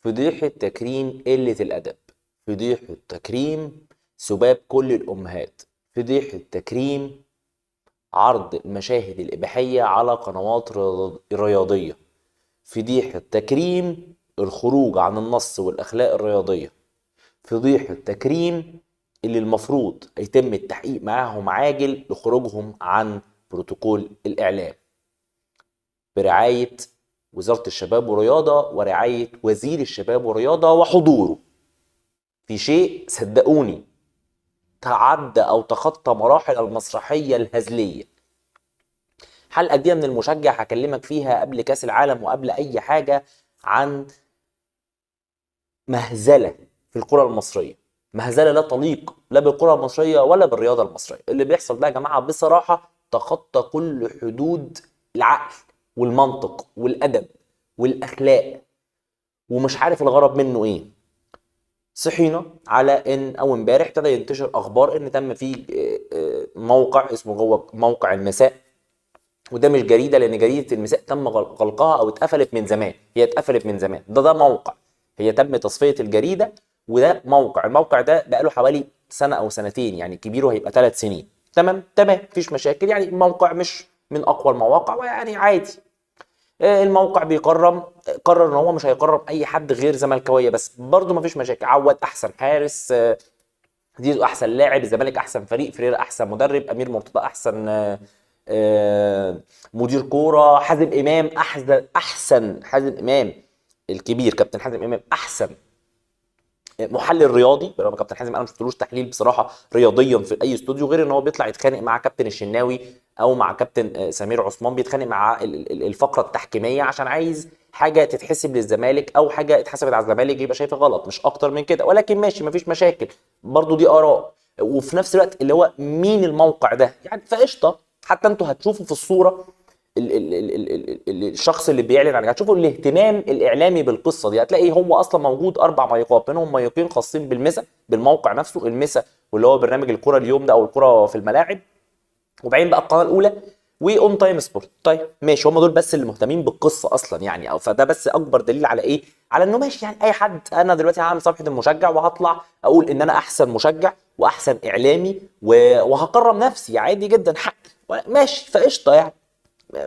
فضيحة تكريم قلة الأدب، فضيحة تكريم سباب كل الأمهات، فضيحة تكريم عرض المشاهد الإباحية على قنوات رياضية، فضيحة تكريم الخروج عن النص والأخلاق الرياضية، فضيحة تكريم اللي المفروض يتم التحقيق معاهم عاجل لخروجهم عن بروتوكول الإعلام، برعاية وزارة الشباب والرياضة ورعاية وزير الشباب والرياضة وحضوره في شيء صدقوني تعدى أو تخطى مراحل المسرحية الهزلية. حلقة جديدة من المشجع هكلمك فيها قبل كأس العالم وقبل أي حاجة عن مهزلة في الكرة المصرية، مهزلة لا تليق لا بالكرة المصرية ولا بالرياضة المصرية. اللي بيحصل ده يا جماعة بصراحة تخطى كل حدود العقل والمنطق والأدب والأخلاق، ومش عارف الغرض منه إيه. صحينا على إن أول امبارح ابتدى ينتشر أخبار إن تم في موقع اسمه جوه موقع المساء، وده مش جريدة لأن جريدة المساء تم غلقها أو اتقفلت من زمان، هي اتقفلت من زمان، ده موقع، هي تم تصفية الجريدة وده موقع، الموقع ده بقاله حوالي سنة أو سنتين، يعني كبيرة هيبقى 3 سنين. تمام تمام، مفيش مشاكل، يعني الموقع مش من أقوى المواقع ويعني عادي. الموقع بيكرم، قرر ان هو مش هيكرم اي حد غير زملكاويه بس، برضه مفيش مشاكل. عواد احسن حارس، زيزو احسن لاعب، الزمالك احسن فريق، فريرة احسن مدرب، امير مرتضى احسن مدير كورة، حازم امام احسن حازم امام الكبير، كابتن حازم امام احسن محلل رياضي. برغم كابتن حازم انا ما شفتلوش تحليل بصراحة رياضيا في اي استوديو غير ان هو بيطلع يتخانق مع كابتن الشناوي او مع كابتن سمير عثمان، بيتخانق مع الفقرة التحكيميه عشان عايز حاجة تتحسب للزمالك او حاجة اتحسبت على الزمالك يبقى شايفها غلط، مش اكتر من كده. ولكن ماشي مفيش مشاكل، برضو دي اراء. وفي نفس الوقت اللي هو مين الموقع ده يعني، فقشطه. حتى انتوا هتشوفوا في الصورة ال ال ال ال ال الشخص اللي بيعلن عنه، هتشوفوا الاهتمام الاعلامي بالقصة دي، هتلاقي هو اصلا موجود 4 مايقات، منهم مايقين خاصين بالمسا، بالموقع نفسه المسا واللي هو برنامج الكره اليوم ده او الكره في الملاعب، وبعدين بقى القناة الاولى واون تايم سبورت. طيب ماشي، هم دول بس اللي مهتمين بالقصة اصلا يعني، او فده بس اكبر دليل على ايه؟ على انه ماشي يعني اي حد. انا دلوقتي هعمل صفحة المشجع وهطلع اقول ان انا احسن مشجع واحسن اعلامي وهكرم نفسي عادي جدا، حقي ماشي، فقشطه يعني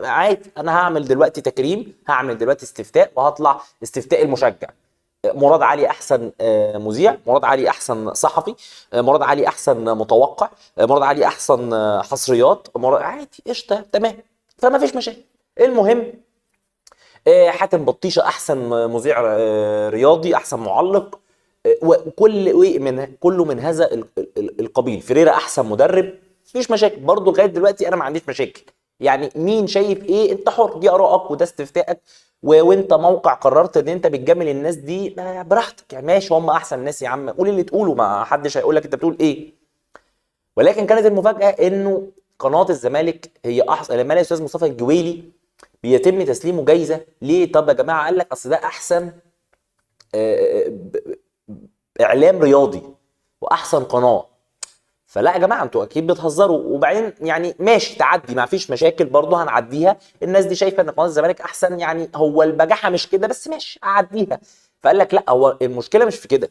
عادي. انا هعمل دلوقتي تكريم، هعمل دلوقتي استفتاء، وهطلع استفتاء المشجع. مراد علي احسن مذيع، مراد علي احسن صحفي، مراد علي احسن متوقع، مراد علي احسن حصريات، مراد عادي قشطه تمام، فما فيش مشاكل. المهم حاتم بطيشه احسن مذيع رياضي، احسن معلق، وكل من كله من هذا القبيل. فريرة احسن مدرب، مفيش مشاكل برضه. لغاية دلوقتي انا ما عنديش مشاكل، يعني مين شايف ايه انت حر، دي ارائك وده استفتائك، وانت موقع قررت ان انت بتجامل الناس دي براحتك يعني، ماشي هم احسن ناس يا عم، قول اللي تقوله، ما حدش هيقول لك انت بتقول ايه. ولكن كانت المفاجاة انه قناة الزمالك هي احسن. لما الاستاذ مصطفى الجويلي بيتم تسليمه جايزة ليه؟ طب يا جماعة قال لك اصل ده احسن اعلام رياضي واحسن قناة. فلا يا جماعة انتوا اكيد بتهزروا. وبعدين يعني ماشي تعدي ما فيش مشاكل برضه هنعديها، الناس دي شايفه ان قناة الزمالك احسن، يعني هو البجاحة مش كده بس ماشي اعديها. فقال لك لا، هو المشكلة مش في كده،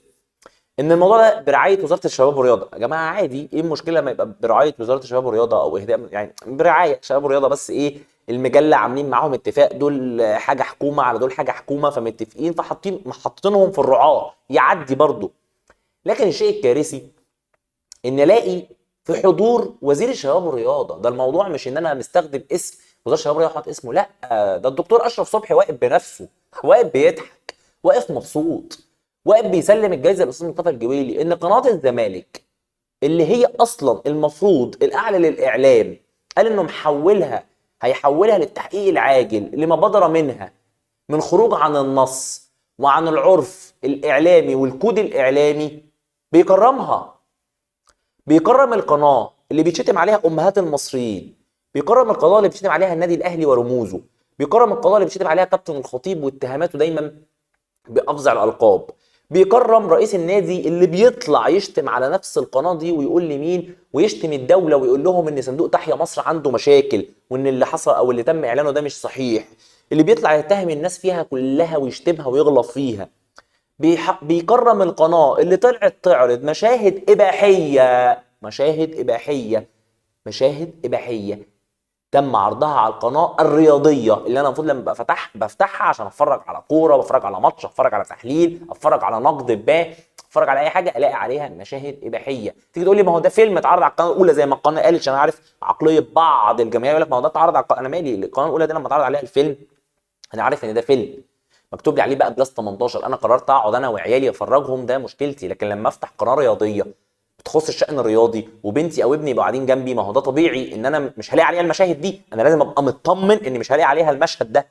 ان الموضوع ده برعاية وزارة الشباب والرياضة. يا جماعة عادي، ايه المشكلة لما يبقى برعاية وزارة الشباب والرياضة او اهداء، يعني برعاية شباب والرياضة، بس ايه المجلة عاملين معاهم اتفاق، دول حاجة حكومة على دول حاجة حكومة، فمتفقين، فحاطين حاطينهم في الرعاة، يعدي برضه. لكن الشيء الكارثي ان الاقي في حضور وزير الشباب والرياضة، ده الموضوع مش ان انا مستخدم اسم وزير الشباب والرياضة وحاطط اسمه، لا ده الدكتور اشرف صبحي واقف بنفسه، واقف بيضحك، واقف مبسوط، واقف بيسلم الجائزة للاستاذ مصطفى الجويلي. ان قناة الزمالك اللي هي اصلا المفروض الاعلى للاعلام قال انه محولها، هيحولها للتحقيق العاجل لما بدر منها من خروج عن النص وعن العرف الاعلامي والكود الاعلامي، بيكرمها، بيكرم القناة اللي بيتشتم عليها امهات المصريين، بيكرم القناة اللي بيتشتم عليها النادي الاهلي ورموزه، بيكرم القناة اللي بيتشتم عليها كابتن الخطيب واتهاماته دايما بافظع الالقاب، بيكرم رئيس النادي اللي بيطلع يشتم على نفس القناة دي ويقول لمين، ويشتم الدولة ويقول لهم ان صندوق تحيا مصر عنده مشاكل وان اللي حصل او اللي تم اعلانه ده مش صحيح، اللي بيطلع يتهم الناس فيها كلها ويشتمها ويغلط فيها. بيكرم القناة اللي طلعت تعرض مشاهد اباحية، مشاهد اباحية، مشاهد اباحية تم عرضها على القناة الرياضية اللي انا المفروض لما بفتحها عشان اتفرج على كورة، بتفرج على ماتش، اتفرج على تحليل، اتفرج على نقد ما، اتفرج على اي حاجة، الاقي عليها مشاهد اباحية. تيجي تقول لي ما هو ده فيلم اتعرض على القناة الاولى زي ما القناة قالت، عشان عارف عقلية بعض الجماهير يقول لك ما هو ده اتعرض على القناة. انا مالي، القناة الاولى دي لما اتعرض عليها الفيلم انا عارف ان ده فيلم مكتوب لي عليه بقى plus 18، انا قررت اقعد انا وعيالي افرجهم، ده مشكلتي. لكن لما افتح قناة رياضية بتخص الشأن الرياضي وبنتي او ابني يبقوا قاعدين جنبي، ما هو ده طبيعي ان انا مش هلاقي عليها المشاهد دي، انا لازم ابقى مطمن ان مش هلاقي عليها المشهد ده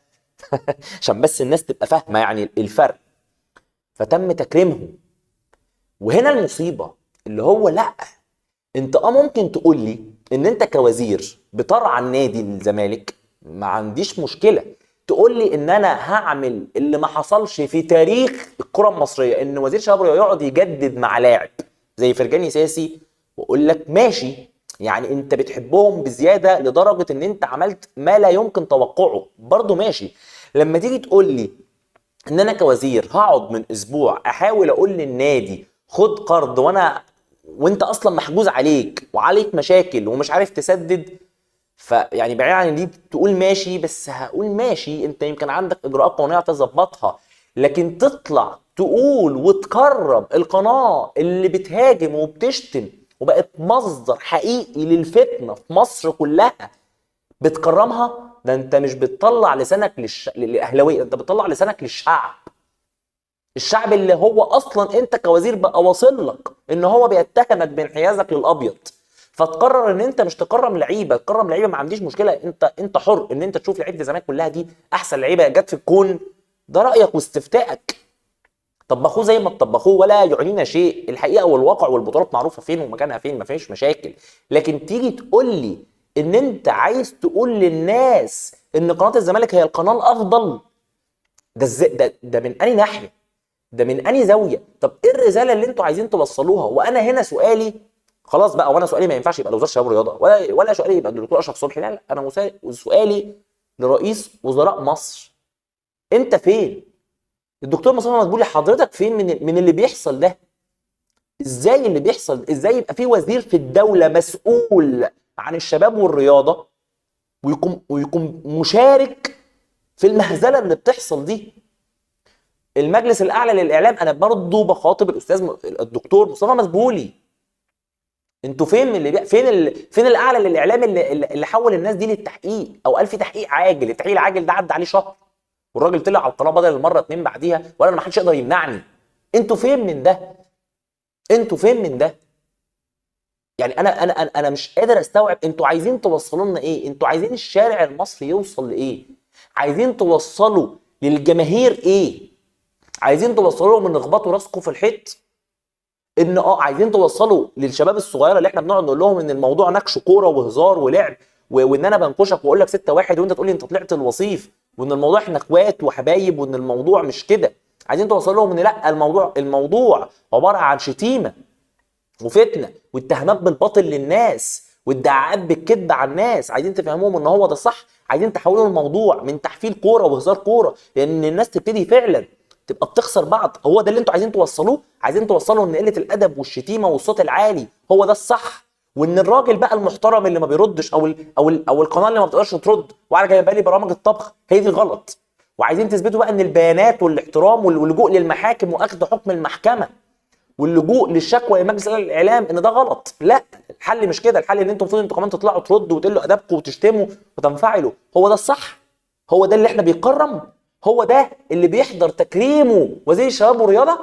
عشان بس الناس تبقى فاهمه يعني الفرق. فتم تكريمهم. وهنا المصيبة اللي هو لا، انت ممكن تقول لي ان انت كوزير بترعى النادي الزمالك، ما عنديش مشكلة، تقول لي ان انا هعمل اللي ما حصلش في تاريخ الكره المصرية، ان وزير شباب يقعد يجدد مع لاعب زي فرجاني ساسي، واقول لك ماشي، يعني انت بتحبهم بزيادة لدرجة ان انت عملت ما لا يمكن توقعه، برضه ماشي. لما تيجي تقول لي ان انا كوزير هقعد من اسبوع احاول اقول للنادي خد قرض وانت اصلا محجوز عليك وعليك مشاكل ومش عارف تسدد، فيعني بعيد عن دي تقول ماشي، بس هقول ماشي انت يمكن عندك اجراءات قانونية تظبطها، لكن تطلع تقول وتكرم القناة اللي بتهاجم وبتشتم وبقت مصدر حقيقي للفتنة في مصر كلها بتكرمها، ده انت مش بتطلع لسانك للاهلاويه، انت بتطلع لسانك للشعب، الشعب اللي هو اصلا انت كوزير بقى واصل لك ان هو بيتهمك بانحيازك للابيض، فتقرر ان انت مش تكرم لعيبة، تكرم لعيبة ما عنديش مشكلة، انت حر ان انت تشوف لعيبة الزمالك كلها دي احسن لعيبة جت في الكون، ده رايك واستفتائك، طبخوه زي ما تطبخوه ولا يعنينا شيء، الحقيقة والواقع والبطولات معروفة فين ومكانها فين، ما فيش مشاكل. لكن تيجي تقول لي ان انت عايز تقول للناس ان قناة الزمالك هي القناة الافضل، ده ازاي؟ ده من انهي ناحية؟ ده من انهي زاوية؟ طب ايه الرسالة اللي انتوا عايزين توصلوها؟ وانا هنا سؤالي خلاص بقى، وانا سؤالي ما ينفعش يبقى لوزارة الشباب والرياضة ولا سؤالي يبقى للدكتور اشرف صبحي، لا لا، انا سؤالي لرئيس وزراء مصر، انت فين؟ الدكتور مصطفى مدبولي حضرتك فين من اللي بيحصل ده؟ ازاي اللي بيحصل؟ ازاي يبقى في وزير في الدولة مسؤول عن الشباب والرياضة ويكون مشارك في المهزلة اللي بتحصل دي؟ المجلس الاعلى للاعلام، انا برضه بخاطب الاستاذ الدكتور مصطفى مدبولي، انتوا فين من اللي فين الاعلى للاعلام اللي حول الناس دي للتحقيق او قال في تحقيق عاجل؟ التحقيق العاجل ده عدى عليه شهر والراجل طلع على القناة بدل المرة 2 بعديها ولا انا ما حدش يقدر يمنعني. انتوا فين من ده؟ انتوا فين من ده؟ يعني انا انا انا مش قادر استوعب انتوا عايزين توصلوا لنا ايه؟ انتوا عايزين الشارع المصري يوصل لايه؟ عايزين توصلوا للجماهير ايه؟ عايزين توصلوا لهم ان اخبطوا راسكم في الحيط؟ ان عايزين توصلوا للشباب الصغيرة اللي احنا بنقعد نقول لهم ان الموضوع نكش كورة وهزار ولعب وان انا بنكشك واقول لك 6-1 وانت تقول لي انت طلعت الوصيف، وان الموضوع احنا اخوات وحبايب، وان الموضوع مش كده. عايزين توصلوا لهم ان لا، الموضوع عبارة عن شتيمه وفتنة واتهامات بالباطل للناس وادعاءات بالكذب على الناس. عايزين تفهموهم ان هو ده صح، عايزين تحولوا الموضوع من تحفيل كورة وهزار كورة لان الناس تبتدي فعلا تبقى بتخسر بعض. هو ده اللي انتوا عايزين توصلوه؟ عايزين توصلوا ان قلة الادب والشتيمه والصوت العالي هو ده الصح، وان الراجل بقى المحترم اللي ما بيردش او ال او ال او القناة اللي ما بتقدرش ترد وعلى جايبه لي برامج الطبخ هي دي غلط. وعايزين تثبتوا بقى ان البيانات والاحترام واللجوء للمحاكم واخذ حكم المحكمة واللجوء للشكوى لمجلس الاعلام ان ده غلط. لا، الحل مش كده. الحل ان انتوا المفروض انتوا كمان تطلعوا تردوا وتقلوا ادبكم وتشتموا وتنفعلوا. هو ده الصح؟ هو ده اللي احنا بيكرم؟ هو ده اللي بيحضر تكريمه وزير الشباب والرياضة؟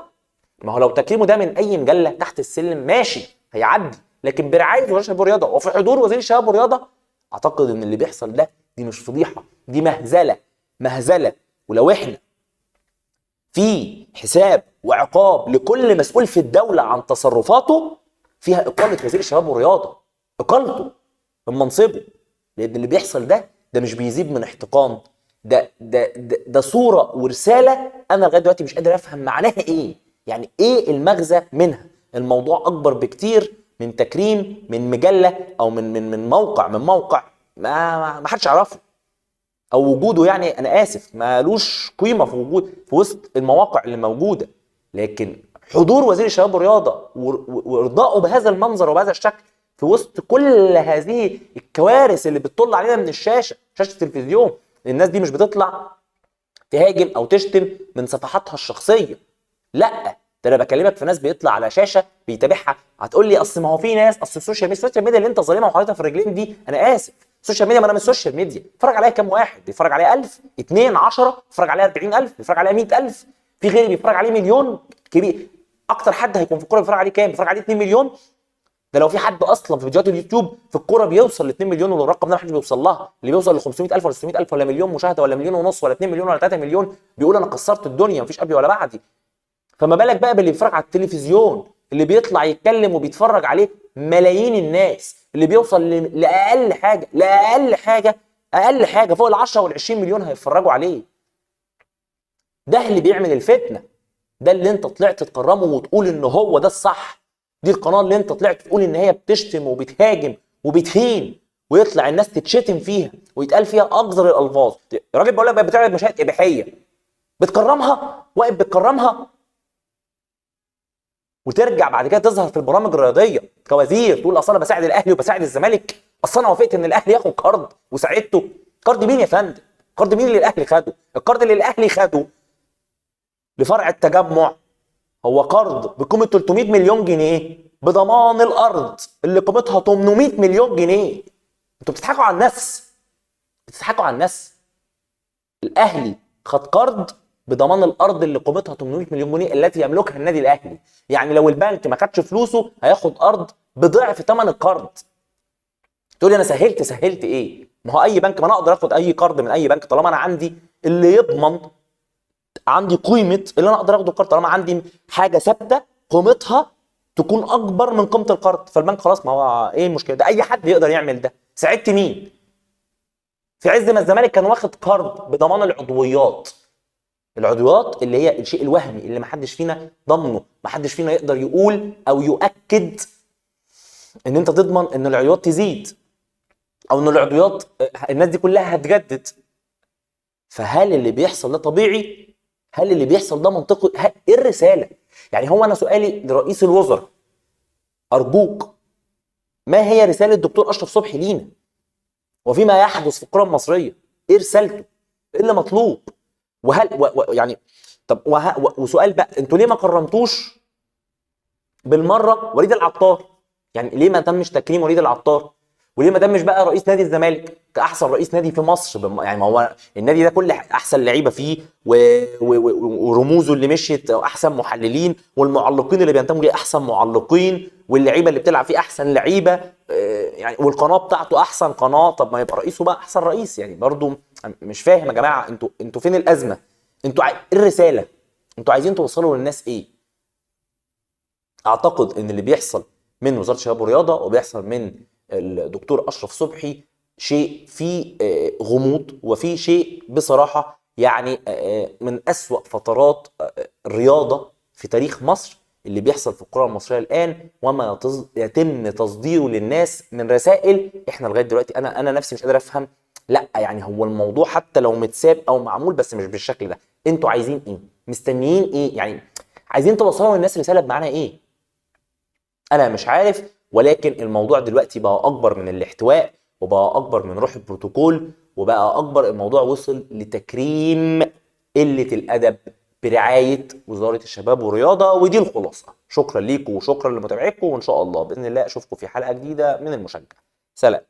ما هو لو تكريمه ده من اي مجلة تحت السلم ماشي هيعدي، لكن برعاية وزير الشباب والرياضة وفي حضور وزير الشباب والرياضة، اعتقد ان اللي بيحصل ده دي مش فضيحة، دي مهزله، مهزله. ولو احنا في حساب وعقاب لكل مسؤول في الدولة عن تصرفاته فيها اقاله وزير الشباب والرياضة، اقالته من منصبه، لان اللي بيحصل ده مش بيزيد من احتقان، ده ده ده, ده صوره ورسالة انا لغاية دلوقتي مش قادر افهم معناها ايه، يعني ايه المغزى منها؟ الموضوع اكبر بكتير من تكريم من مجلة او من من من موقع، من موقع ما حدش يعرفه او وجوده، يعني انا اسف مالوش قيمة في وجود في وسط المواقع اللي موجودة. لكن حضور وزير الشباب والرياضة وارضائه بهذا المنظر وبهذا الشكل في وسط كل هذه الكوارث اللي بتطل علينا من الشاشة، شاشة التلفزيون، الناس دي مش بتطلع تهاجم او تشتم من صفحاتها الشخصية، لا ده انا بكلمك في ناس بيطلع على شاشة بيتابعها. هتقول لي اصل ما هو في ناس، اصل ال social media، ال social media اللي انت ظالمها وحاططها في الرجلين دي، انا اسف، ال social media ما انا من ال social media، اتفرج عليها كام واحد؟ بيتفرج عليها 1000، 2، 10، بيتفرج عليها 40000، بيتفرج عليها 100000، في غيري بيتفرج عليه مليون كبير. اكتر حد هيكون في الكورة بيتفرج عليه كام؟ بيتفرج عليه 2 مليون. ده لو في حد اصلا في فيديوهات اليوتيوب في الكورة بيوصل ل 2 مليون، والرقم ده ما حدش بيوصل لها، اللي بيوصل ل 500000 ولا 600000 ولا مليون مشاهده ولا مليون ونص ولا 2 مليون ولا 3 مليون بيقول انا كسرت الدنيا مفيش قبلي ولا بعدي. فما بالك بقى باللي بيتفرج على التلفزيون، اللي بيطلع يتكلم وبيتفرج عليه ملايين الناس، اللي بيوصل لاقل حاجة، لاقل حاجة، اقل حاجة فوق ال 10 وال 20 مليون هيتفرجوا عليه. ده اللي بيعمل الفتنة، ده اللي انت طلعت تكرمه وتقول ان هو ده الصح، دي القناة اللي انت طلعت تقول ان هي بتشتم وبتهاجم وبتهين، ويطلع الناس تتشتم فيها ويتقال فيها اقذر الالفاظ. الراجل بيقول لك بتعرض مشاهد اباحية، بتكرمها، واقف بتكرمها، وترجع بعد كده تظهر في البرامج الرياضية كوزير تقول اصل انا بساعد الاهلي وبساعد الزمالك، اصل انا وافقت ان الاهلي ياخد قرض وساعدته. قرض مين يا فندم؟ قرض مين اللي الاهلي خده؟ القرض اللي الاهلي خده لفرع التجمع هو قرض بقيمة 300 مليون جنيه بضمان الارض اللي قيمتها 800 مليون جنيه. انتوا بتضحكوا على الناس، بتضحكوا على الناس. الاهلي خد قرض بضمان الارض اللي قيمتها 800 مليون جنيه التي يملكها النادي الاهلي، يعني لو البنك ما خدش فلوسه هياخد ارض بضعف ثمن القرض. تقول لي انا سهلت، سهلت ايه؟ ما هو اي بنك، ما انا اقدر اخد اي قرض من اي بنك طالما انا عندي اللي يضمن، عندي قيمة اللي انا اقدر اخده القرض، طالما عندي حاجة ثابتة قيمتها تكون اكبر من قيمة القرض، فالبنك خلاص، ما هو ايه المشكلة؟ ده اي حد يقدر يعمل ده. ساعدت مين؟ في عز ما الزمالك كان واخد قرض بضمان العضويات، العضويات اللي هي الشيء الوهمي اللي ما حدش فينا ضمنه، ما حدش فينا يقدر يقول او يؤكد ان انت تضمن ان العضويات تزيد او ان العضويات الناس دي كلها هتجدد. فهل اللي بيحصل ده طبيعي؟ هل اللي بيحصل ده منطقي؟ ايه الرسالة؟ يعني هو انا سؤالي لرئيس الوزراء، ارجوك ما هي رسالة الدكتور اشرف صبحي لينا وفيما يحدث في الكره المصرية؟ ايه رسالته؟ ايه اللي مطلوب؟ وهل يعني طب وسؤال بقى، انتوا ليه ما كرمتوش بالمرة وليد العطار؟ يعني ليه ما تمش تكريم وليد العطار؟ وليه ما تمش بقى رئيس نادي الزمالك كاحسن رئيس نادي في مصر؟ يعني ما هو النادي ده كل احسن لعيبة فيه ورموزه اللي مشيت احسن محللين، والمعلقين اللي بينتموا ليه احسن معلقين، واللعيبة اللي بتلعب فيه احسن لعيبة، يعني والقناة بتاعته احسن قناة. طب ما يبقى رئيسه بقى احسن رئيس. يعني برضو مش فاهم يا جماعة، انتوا فين الازمة؟ انتوا ايه الرسالة؟ انتوا عايزين توصلوا للناس ايه؟ اعتقد ان اللي بيحصل من وزارة الشباب والرياضة وبيحصل من الدكتور اشرف صبحي شيء فيه غموض، وفي شيء بصراحة يعني من اسوأ فترات الرياضة في تاريخ مصر اللي بيحصل في الكره المصرية الان، وما يتم تصديره للناس من رسائل احنا لغاية دلوقتي انا نفسي مش قادر افهم. لا يعني هو الموضوع حتى لو متساب او معمول بس مش بالشكل ده. انتوا عايزين ايه؟ مستنيين ايه؟ يعني عايزين توصلوا للناس رسالة بمعنى ايه؟ انا مش عارف. ولكن الموضوع دلوقتي بقى اكبر من الاحتواء، وبقى اكبر من روح البروتوكول، وبقى اكبر، الموضوع وصل لتكريم قلة الادب برعاية وزارة الشباب والرياضة. ودي الخلاصة. شكرا ليكم وشكرا لمتابعتكم، وان شاء الله باذن الله اشوفكم في حلقة جديدة من المشجع. سلام.